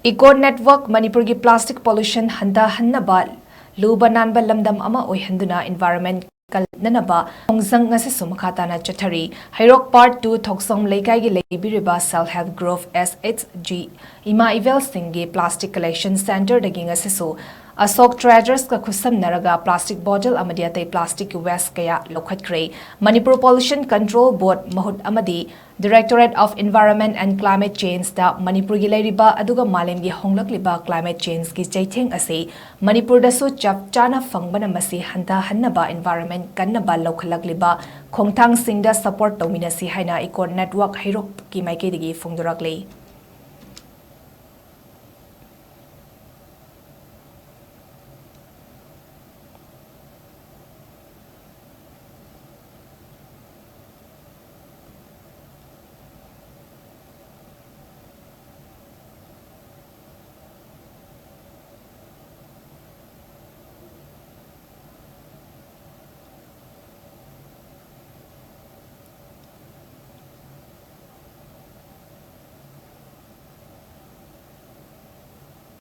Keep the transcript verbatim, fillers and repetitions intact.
Eco Network ꯃꯅꯤꯄꯨꯔꯒꯤ plastic pollution ꯍꯟꯊꯍꯟꯅꯕ ꯂꯨꯕ ꯅꯥꯟꯕ ꯂꯝꯗꯝ ꯑꯃ ꯑꯣꯏꯍꯟꯗꯨꯅ environment ꯀꯜꯅꯅꯕ ꯈꯣꯡꯖꯪ ꯉꯁꯤꯁꯨ ꯃꯈꯥ ꯇꯥꯅ ꯆꯠꯊꯔꯤ꯫ ꯍꯩꯔꯣꯛ Part Two ꯊꯣꯛꯆꯣꯝ ꯂꯩꯀꯥꯏꯒꯤ ꯂꯩꯕꯤꯔꯤꯕ Self Help Group S H G ꯏꯃꯥ ꯏꯕꯦꯜꯁꯤꯡꯒꯤ plastic collection centreꯗꯒꯤ ꯉꯁꯤꯁꯨ ꯑꯁꯣꯛ ꯇ꯭ꯔꯦꯗꯔꯁꯀ ꯈꯨꯠꯁꯝꯅꯔꯒ plastic bottle ꯑꯃꯗꯤ ꯑꯇꯩ plastic waste ꯀꯌꯥ ꯂꯧꯈꯠꯈ꯭ꯔꯦ꯫ ꯃꯅꯤꯄꯨꯔ Pollution Control Board ꯃꯍꯨꯠ ꯑꯃꯗꯤ Directorate of Environment and Climate Changeꯗ ꯃꯅꯤꯄꯨꯔꯒꯤ ꯂꯩꯔꯤꯕ ꯑꯗꯨꯒ ꯃꯥꯂꯦꯝꯒꯤ ꯍꯣꯡꯂꯛꯂꯤꯕ climate changeꯒꯤ ꯆꯩꯊꯦꯡ ꯑꯁꯤ ꯃꯅꯤꯄꯨꯔꯗꯁꯨ ꯆꯞ ꯆꯥꯅ ꯐꯪꯕꯅ ꯃꯁꯤ ꯍꯟꯊꯍꯟꯅꯕ environment ꯀꯟꯅꯕ ꯂꯧꯈꯠꯂꯛꯂꯤꯕ ꯈꯣꯡꯊꯥꯡꯁꯤꯡꯗ support ꯇꯧꯃꯤꯟꯅꯁꯤ ꯍꯥꯏꯅ Eco Network ꯍꯩꯔꯣꯛꯀꯤ ꯃꯥꯏꯀꯩꯗꯒꯤ ꯐꯣꯡꯗꯣꯔꯛꯂꯤ꯫